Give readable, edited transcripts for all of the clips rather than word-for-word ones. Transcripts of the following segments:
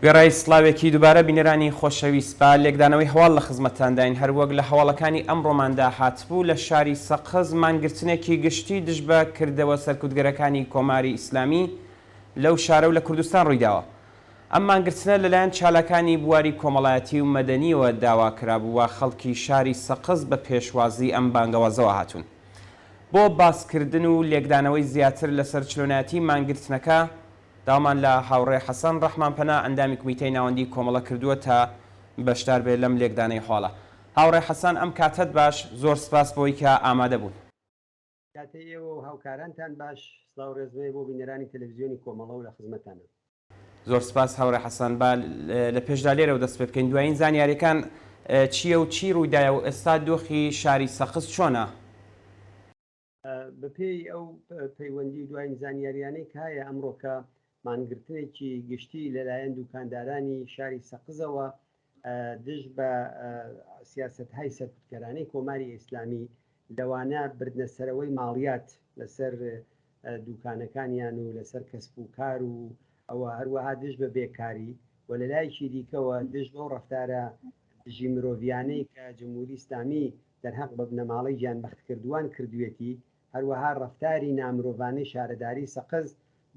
وێڕای سڵاوێکی دووبارە بینەرانی خۆشەویست با لێکدانەوەی هەواڵ لە خزمەتتانداین هەروەک لە هەواڵەکانی ئەمڕۆماندا هاتبوو لە شاری سەقز مانگرتنێکی گشتی دژ بە کردەوە سەرکوتگەرەکانی کۆماری ئیسلامی لەو شارە و لە کوردستان ڕوویداوە. ئەم مانگرتنە لەلایەن چالاکانی بواری کۆمەڵایەتی و مەدەنییەوە داوا کرابوو و خەڵکی شاری سەقز بە پێشوازی ئەم بانگەوازەوە هاتوون. بۆ باسکردن و لێکدانەوەی زیاتر لەسەر چلۆنایەتی مانگرتنەکە، داوامان لە هاوڕێ حەسەن ڕەحمانپەنا ئەندامی کومیتەی ناوەندی کۆمەڵە کردووە تا بەشدار بێ لەم لێکدانەی هەواڵە. هاوڕێ حەسەن ئەم کاتەت باش، زۆر سپاس بۆی کە ئامادە بوون. کاتەی ئێوە و هاوکارانتان باش، سڵاو ڕێزم هەیە بۆ بینەرانی تەلەفزیۆنی کۆمەڵە و لە خزمەتتانم. زۆر سپاس هاوڕێ حەسەن، با لە پێشدا لێرەوە دەست پێ بکەین، دوایین زانیاریەکان چییە و چی ڕوویدایە و ئێستا دۆخی شاری سەقز چۆنە؟ بە پێی ئەو پەیوەندی و دوایین زانیاریانەی کە هەیە ئەمڕۆکە مانگرتنێکی گشتی لەلایەن دوکاندارانی شاری سەقزەوە دژ بە سیاسەتهای سەرکوتکەرانەی کۆماری ئیسلامی لەوانە بردنەسەرەوەی ماڵیات لەسەر دوکانەکانیان و لەسەر کەسب و کار و ئەوە هەروەها دژ بە بێکاری و لە لایەکی دیکەوە دژ بەو ڕەفتارە دژی مرۆڤیانەی کە جمهوری ئیسلامی دەرهەق بە بنەماڵەی گیانبەختکردووان کردوێتی، هەروەها ڕەفتاری نامرۆڤانەی شارەداری سەقز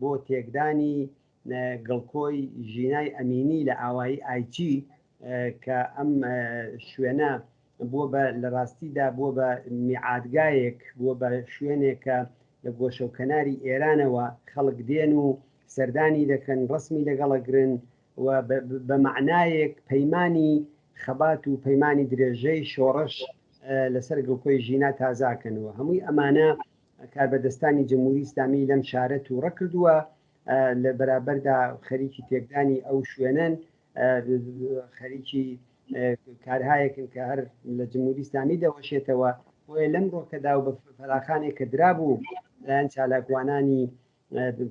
بۆ تێکدانی گڵکۆی ژینای ئەمینی لە ئاوایی ئایچی کە ئەم شوێنە بووە بە لە ڕاستیدا بووە بە میعادگایەک، بووە بە شوێنێک کە لە گۆشە و کەناری ئێرانەوە خەڵک دێن و سەردانی دەکەن، ڕەسمی لەگەڵەگرن و بە مەعنایەک پەیمانی خەبات و پەیمانی درێژەی شۆڕش لەسەر گڵکۆی ژینا تازاکەنەوە. هەمووی ئەمانە کاربەدەستانی جمهوری ئیسلامی لەم شارە تووڕە کردووە، لە بەرابەردا خەریکی تێکدانی ئەو شوێنەن، خەریکی کارهایەکن کە هەر لە جمهوری ئیسلامی دەوەشێتەوە. بۆیە لەم ڕۆکەدا و بە فەراخانێک کە درابوو لایەن چالاکوانانی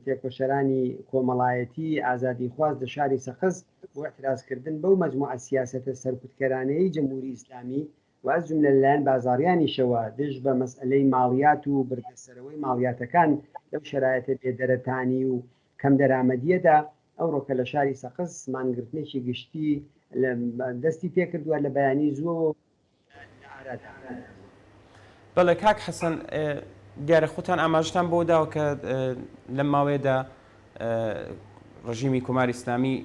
تێکۆشەرانی کۆمەڵایەتی ئازادیخواز لە شاری سەقز بۆ اعترازکردن بەو مەجموعە سیاسەتە سەرکوتکەرانەیەی جمهوری ئیسلامی و از جملە لەلایەن بازاڕیانیشەوە دژ بە مەسئەلەی ماڵیات و بردنەسەرەوەی ماڵیاتەکان لەو شەرایەتە بێدەرەتانی و کەمدەرامەدییەدا ئەوڕۆکە لە شاری سەقز مانگرتنێکی گشتی دەستی پێکردووە لە بەیانی زووەوە و لە ئارادا. بەڵێ کاک حەسەن، دیارە خۆتان ئاماژەتان بەوە داوە کە لەم ماوەیەدا ڕژیمی کۆماری ئیسلامی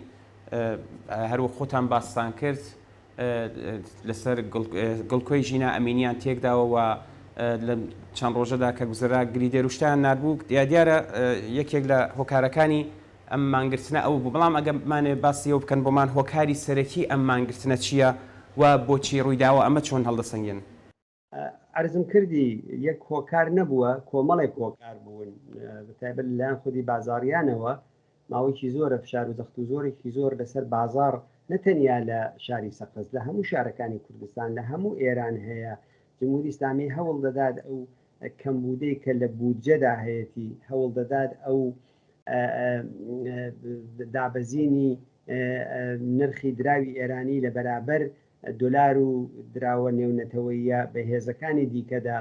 هەروەک خۆتان باستان کرد لەسەر گڵکۆی ژینا ئەمینیان تێکداوە و لە چەند ڕۆژەدا کە گوزەرا گریدێروشتیان نردبوو دیارە یەکێک لە هۆکارەکانی ئەم مانگرتنە ئەو بوو، بەڵام ئەگەر بمانەوێت باسی ئەوە بکەن بۆمان هۆکاری سەرەکی ئەم مانگرتنە چییە و بۆچی ڕوویداوە ئەمە چۆن هەڵدەسەنگێنن؟ عەرزم کردی یەک هۆکار نەبووە، کۆمەڵێک هۆکار بوون، بەتایبەت لەلایەن خودی بازاڕیانەوە ماوەیەکی زۆرە فشار و زەخت و زۆرێکی زۆر لەسەر بازاڕ نە تەنیا لە شاری سەقز، لە هەموو شارەکانی کوردستان، لە هەموو ئێران هەیە. جمهوری ئیسلامی هەوڵ دەدات ئەو کەمبوودەی کە لە بودجەدا هەیەتی، هەوڵ دەدات ئەو دابەزینی نرخی دراوی ئێرانی لە بەرابەر دۆلار و دراوە نێونەتەوەییە بەهێزەکانی دیکەدا،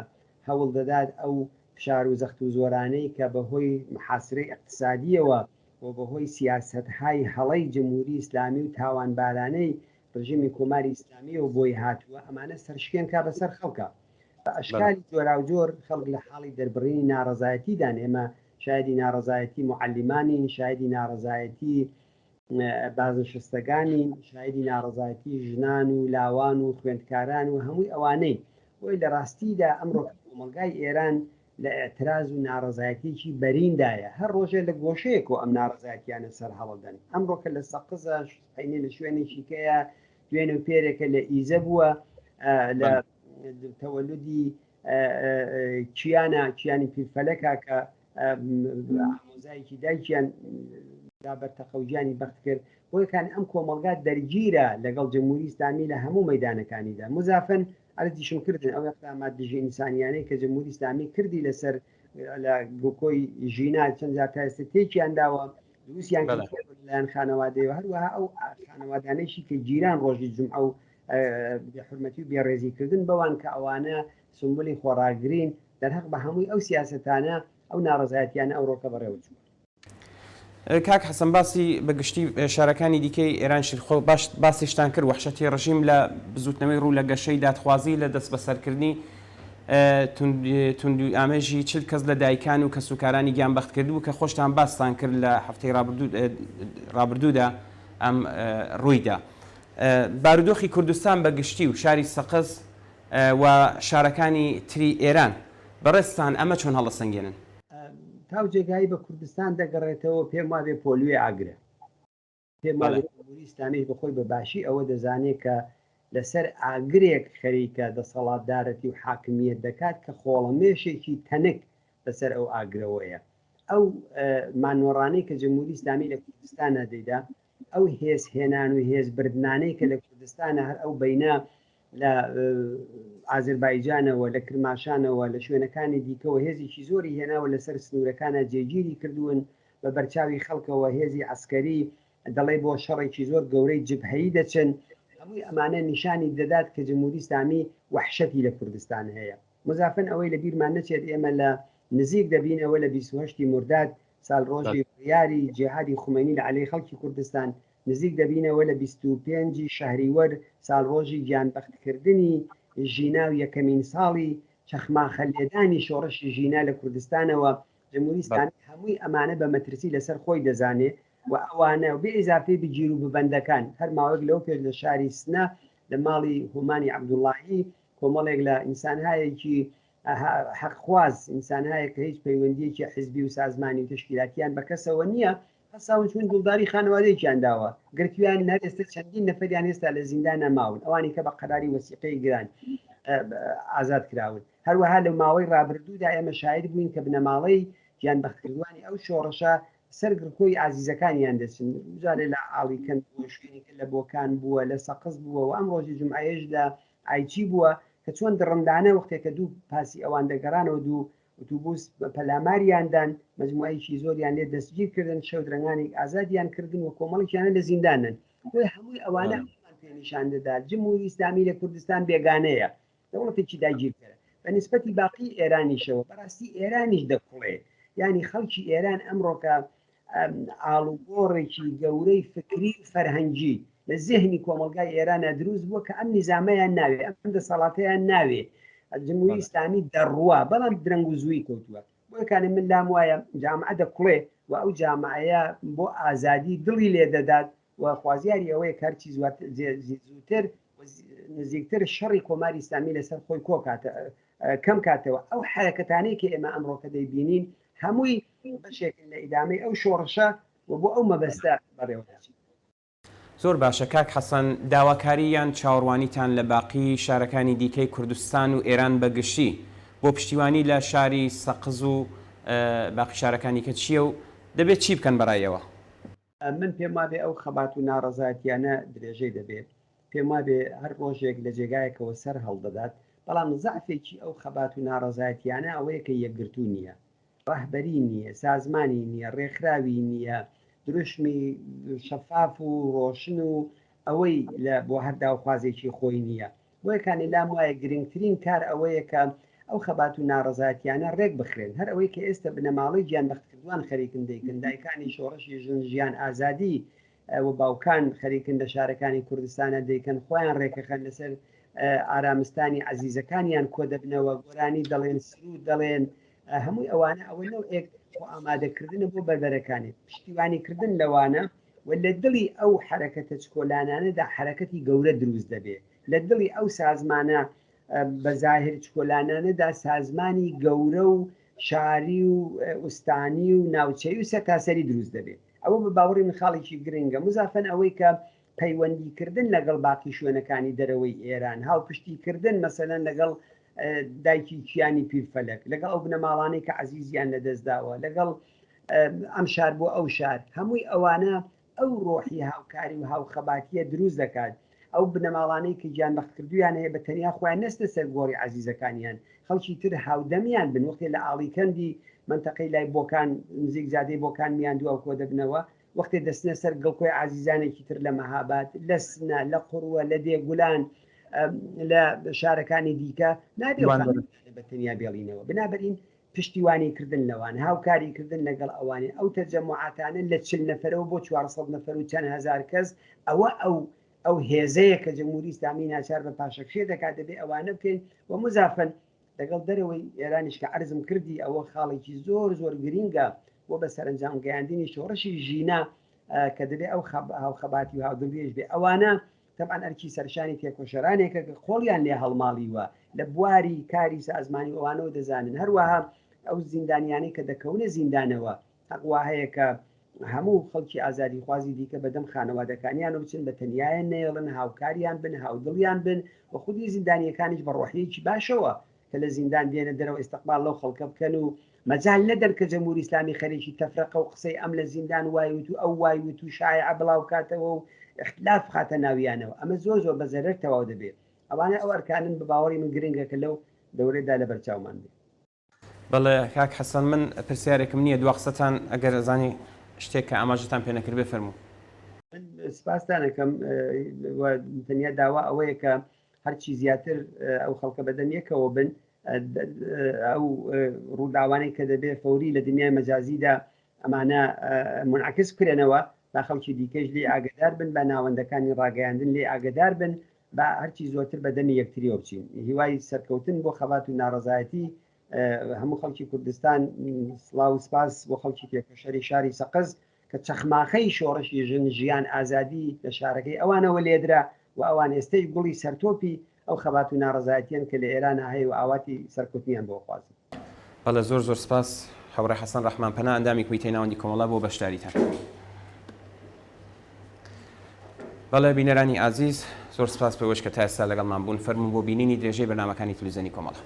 هەوڵ دەدات ئەو فشار و زەخت و زۆرانەی کە بە هۆی محاسرەی ئیقتسادییەوە و بە هۆی سیاسەتهای هەڵەی جمهوری ئیسلامی و تاوانبارانەی ڕژیمی کۆماری ئیسلامییەوە بۆی هاتووە، ئەمانە سەرشکێن کا بەسەر خەڵکا. بە ئەشکالی جۆراوجۆر خەڵک لە حاڵی دەربڕینی ناڕەزایەتیدان. ئێمە شایدی ناڕەزایەتی موعەلیمانین، شایدی ناڕەزایەتی بازنشستەگانین، شایدی ناڕەزایەتی ژنان و لاوان و خوێندکاران و هەمووی ئەوانەی. بۆیە لە ڕاستیدا ئەمڕۆ کۆمەڵگای ئێران لە ئێعتراز و ناڕەزایەتییەکی بەریندایە. هەر ڕۆژێ لە گۆشەیەکەوە ئەم ناڕەزایەتییانە سەرهەڵدەن. ئەمڕۆکە لە سەقزە، سبحەینێ لە شوێنێکی کەیە، دوێنێ و پێرێکە لە ئیزە بووە، لە تەوەلودی کیانە، کیانی پیرفەلەکە کە ئامۆزایەکی دایکیان دا بەر تەقە و گیانی بەخت کرد. بۆیەکان ئەم کۆمەڵگا دەرگیرە لەگەڵ جمهوری ئیسلامی لە هەموو مەیدانەکانیدا. مزافن عەرزیشم کردن ئەو اقدامات دژی ئینسانیانەی کە جمهوری ئیسلامی کردی لەسەر لە گڵکۆی ژینا چەند جار تا ئێستا تێکیان داوە، دروستیان کرد لەلایەن خانەوادەیەوە. هەروەها ئەو خانەوادانەیشی کە گیران ڕۆژی جومعە و بێحورمەتی و بێڕێزیکردن بەوان کە ئەوانە سمبولی خۆڕاگرین دەرهەق بە هەمووی ئەو سیاسەتانە ئەو ناڕەزایەتیانە ئەوڕۆکە بەڕێوە چووە. کاک حەسەن باسی بە گشتی شارەکانی دیکەی ئێرانیش کرد، خۆ باش باسیشتان کرد وەحشەتی ڕژیم لە بزووتنەوەی ڕوو لە گەشەی دادخوازی لە دەستبەسەرکردنی توندوئامێژی 40 کەس لە دایکان و کەسوکارانی گیانبەختکردبوو کە خۆشتان باستان کرد لە هەفتەی ڕابردوودا ئەم ڕوویدا. بارودۆخی کوردستان بە گشتی و شاری سەقز و شارەکانی تری ئێران بەڕێزتان ئەمە چۆن هەڵدەسەنگێنن؟ تاو جێگایی بە کوردستان دەگەڕێتەوە پێم وابێ پۆلوێ ئاگرە. پێم وابێ جمهوری ئیسلامیش بە خۆی بە باشی ئەوە دەزانێ کە لەسەر ئاگرێک خەریکە دەسەڵاتدارەتی و حاکمییەت دەکات کە خۆڵەمێشێکی تەنک بەسەر ئەو ئاگرەوەیە. ئەو مانۆڕانەی کە جمهوری ئیسلامی لە کوردستانا دەیدا، ئەو هێز هێنان و هێز بردنانەی کە لە کوردستانە هەر ئەو بینە لە ئازربایجانەوە لە کرماشانەوە لە شوێنەکانی دیکەوە هێزێکی زۆری هێناوە لەسەر سنوورەکانە جێگیری کردوون بە بەرچاوی خەڵکەوە هێزی عسکەری دەڵێ بۆ شەڕێکی زۆر گەورەی جبهەیی دەچن هەمووی ئەمانە نیشانی دەدات کە جمهوری ئیسلامی وەحشەتی لە کوردستان هەیە مزافن ئەوەی لە بیرمان نەچێت ئێمە لە نزیک دەبینەوە لە 28 مرداد ساڵڕۆژی بڕیاری جیهادی خومەینی لە عەلەی خەڵکی کوردستان، نزیک دەبینەوە لە 25 ی شەهریوەر ساڵڕۆژی گیانبەختکردنی ژینا و یەکەمین ساڵی چەخماخە لێدانی شۆڕشی ژینا لە کوردستانەوە، جمهوری ئیسلامی هەمووی ئەمانە بە مەترسی لەسەر خۆی دەزانێ و ئەوانە و بێ ئیزافەی بگیر و ببەندەکان هەر ماوەیەک لەو پێش لە شاری سنە لە ماڵی هومانی عەبدوڵڵاهی کۆمەڵێک لە ئینسانهایەکی حەقخواز، ئینسانهایەک کە هیچ پەیوەندییەکی حزبی و سازمانی و تەشکیلاتیان بە کەسەوە نییە، هەستاون چوون دڵداری خانەوادەیەکیان داوە، گرتویان هەر ئێستا چەندین نەفەریان هێستا لە زیندانا ماون، ئەوانی کە بە قەراری وەسیقەی گران ئازاد کراون. هەروەها لە ماوەی ڕابردوودا ئێمە شاهید بووین کە بنەماڵەی گیانبەختکردووانی ئەو شۆڕشە سەر گڕکۆی ئازیزەکانیان دەچن، جارێ لە ئاڵیکەند بووە، شوێنێکە لە بۆکان بووە، لە سەقز بووە و ئەم ڕۆژی جومعەیەش لە ئایچی بووە کە چۆن دڕندانە وەختێک کە دوو پاسی ئەوان دەگەڕانەوە دوو ئوتوبوس پەلاماریان دان مجموعەیەکی زۆریان لێ دەستگیر کردن شەو درەنگانێک ئازادیان کردن و کۆمەڵێکیانە لە زیندانن بۆیە هەمووی ئەوانە ئەومان پێ نیشان دەدات جمهوری ئیسلامی لە کوردستان بێگانەیە دەوڵەتێکی داگیرکەرە بە نسبەتی باقی ئێرانیشەوە بەڕاستی ئێرانیش دەکوڵێ یعنی خەڵکی ئێران ئەمڕۆکە ئاڵوگۆڕێکی گەورەی فکری و فەرهەنگی لە زێهنی کۆمەڵگای ئێرانە دروست بووە کە ئەم نیزامەیان ناوێ ئەم دەسەڵاتەیان ناوێ جمهوری ئیسلامی دەڕوا بەڵام درەنگ و زووی کەوتووە بۆیەکانی من لام وایە جامعە دەکوڵێ و ئەو جامعەیە بۆ ئازادی دڵی لێ دەدات و خوازیاری ئەوەیە کە هەرچی زووتر نزیکتر شەڕی کۆماری ئیسلامی لەسەر خۆی کۆکاتە کەم کاتەوە ئەو حرەکەتانەی کە ئێمە ئەمڕۆکە دەیبینین هەمووی بەشێکن لە ئیدامەی ئەو شۆڕشە و بۆ ئەو مەبەستە بەڕێوە دەچین. زۆر باشە کاک حەسەن، داواکاری یان چاوەڕوانیتان لە باقی شارەکانی دیکەی کوردستان و ئێران بە گشتی بۆ پشتیوانی لە شاری سەقز و باقی شارەکانی کە چییە و دەبێت چی بکەن بە ڕای ئێوە؟ من پێم وابێ ئەو خەبات و ناڕەزایەتیانە درێژەی دەبێ، پێم وابێ هەر ڕۆژێک لە جێگایەکەوە سەر هەڵدەدات، بەڵام زەعفێکی ئەو خەبات و ناڕەزایەتیانە ئەوەیە کە یەکگرتوو نییە، ڕەهبەری نییە، سازمانی نییە، ڕێکخراوی نییە، دروشمی شەفاف و ڕۆشن و ئەوەی لە بۆ هەر داوخوازێکی خۆی نییە. بۆیە کانی لام وایە گرنگترین کار ئەوەیە کە ئەو خەبات و ناڕەزایەتیانە ڕێک بخرێن، هەر ئەوەی کە ئێستە بنەماڵەی گیانبەختکردووان خەریکن دەیکەن، دایکانی شۆڕشی ژن ژیان ئازادی و باوکان خەریکن لە شارەکانی کوردستانە دەیکەن، خۆیان ڕێکەخەن لەسەر ئارامستانی عەزیزەکانیان کۆدەبنەوە، گۆرانی دەڵێن، سروود دەڵێن، هەمووی ئەوانە ئەوە نەوعێک خۆ ئامادەکردنە بۆ بەربەرەکانی، پشتیوانیکردن لەوانە و لە دڵی ئەو حەرەکەتە چکۆلانانەدا حەرەکەتی گەورە دروست دەبێ، لە دڵی ئەو سازمانە بە زاهر چکۆلانانەدا سازمانی گەورە و شاری و ئوستانی و ناوچەیی و سەرتاسەری دروست دەبێ. ئەوە بە باوەڕی من خاڵێکی گرنگە. مزافەن ئەوەی کە پەیوەندی کردن لەگەڵ باقی شوێنەکانی دەرەوەی ئێران، هاوپشتی کردن مەسەلەن لەگەڵ دایکی کیانی پیرفەلەک، لەگەڵ ئەو بنەماڵانەی کە عەزیزیان لەدەست داوە، لەگەڵ ئەم شار بۆ ئەو شار، هەمووی ئەوانە ئەو ڕۆحی هاوکاری و هاوخەباتیە دروست دەکات. ئەو بنەماڵانەی کە گیانبەختکردوویان هەیە بە تەنیا خۆیان نەچنە سەر گۆڕی عەزیزەکانیان، خەڵکی تر هاودەمیان بن. وەختێ لە ئاڵیکەندی مەنتەقەی لای بۆکان نزیک جادەی بۆکان میاندواو کۆدەبنەوە، وەختێ دەچنە سەر گڵکۆی عەزیزانێکی تر لە مەهاباد، لە سنە، لە قوروە، لە دێگولان، لە شارەکانی دیکە، نابێ ئەو خانەوادانە بە تەنیا بێڵینەوە. بنابەرین. پشتیوانی کردن لەوان، هاوکاری کردن لەگەڵ ئەوانی، ئەو تەجەموعاتانە لە 40 نەفەرەوە بۆ 400 نەفەر و چەند هەزار کەس، ئەوە ئەو ئەو هێزەیە کە جمهوری ئیسلامی ناچار بە پاشەکشێ دەکات، دەبێ ئەوانە بکەین و مزافەن لەگەڵ دەرەوەی ئێرانیش کە عەرزم کردی ئەوە خاڵێکی زۆر زۆر گرینگە بۆ بە سەرەنجام گەیاندنی شۆڕشی ژینا کە دەبێ ئەو هاوخەباتی و هاودڵیش بێ. ئەوانە تەبعەن ئەرکی سەرشانی تێکۆشەرانێکە کە قۆڵیان لێ هەڵماڵیوە لە بواری کاری سازمانی ئەوانەوە دەزانن. هەروەها ئەو زیندانیانەی کە دەکەونە زیندانەوە حەق وا هەیە کە هەموو خەڵکی ئازادیخوازی دیکە بەدەم خانەوادەکانیان بچن، بە تەنیایان نەیەڵن، هاوکاریان بن، هاودڵیان بن و خودی زیندانیەکانیش بە ڕۆحیەکی باشەوە کە لە زیندان دێنە دەرەوە ئیستقبال لەو خەڵکە بکەن و مەجال نەدەن کە جمهوری ئیسلامی خەریکی تەفرەقە و قسەی ئەم لە زیندان وای وت و ئەو وای وت و شایعە بڵاو کاتەوە و ئیختلاف بخاتە ناویانەوە. ئەمە زۆر زۆر بە زەرەر تەواو دەبێت. ئەوانە ئەو ئەرکانن بە باوەڕی من گرنگە کە لەو دەورەدا لەبەرچاومان بێ. بەڵێ کاک حەسەن من پرسیارێکم نییە دوا قسەتان ئەگەر ئەزانی شتێک کە ئاماژەتان پێ نەکردبێ فەرموو. من سپاستان ئەکەم و تەنیا داوا ئەوەیە کە هەرچی زیاتر ئەو خەڵکە بەدەم یەکەوە بن، ئەو ڕووداوانەی کە دەبێ فەوری لە دنیای مەجازیدا ئەمانە منعکس بکرێنەوە با خەڵکی دیکەش لێ ئاگدار بن، بە ناوەندەکانی ڕاگەیاندن لێ ئاگدار بن، با هەرچی زۆرتر بە دەمی یەکتریەوە بچین. هیوای سەرکەوتن بۆ خەبات و ناڕەزایەتی هەموو خەڵکی کوردستان. سڵاو و سپاس بۆ خەڵکی تێکۆشەری شاری سەقز کە چەخماخەی شۆڕشی ژن ژیان ئازادی لە شارەکەی ئەوانەوە لێدرا و ئەوان ئێستەی گوڵی سەرتۆپی ئەو خەبات و ناڕەزایەتیەن کە لە ئێرانە هەیە و ئاواتی سەرکەوتنیان بۆ خوازم. بەڵێ زۆر زۆر سپاس هاوڕێ حەسەن ڕەحمان پەنا ئەندامی کومیتەی ناوەندی کۆمەڵە بۆ بەشداریتان. بەڵێ بینەرانی ئازیز زۆر سپاس بۆ ئێوەش کە تا ئێستا لەگەڵمان بوون. فەرموون بۆ بینینی درێژەی بەرنامەکانی تلویزیۆنی کۆمەڵە.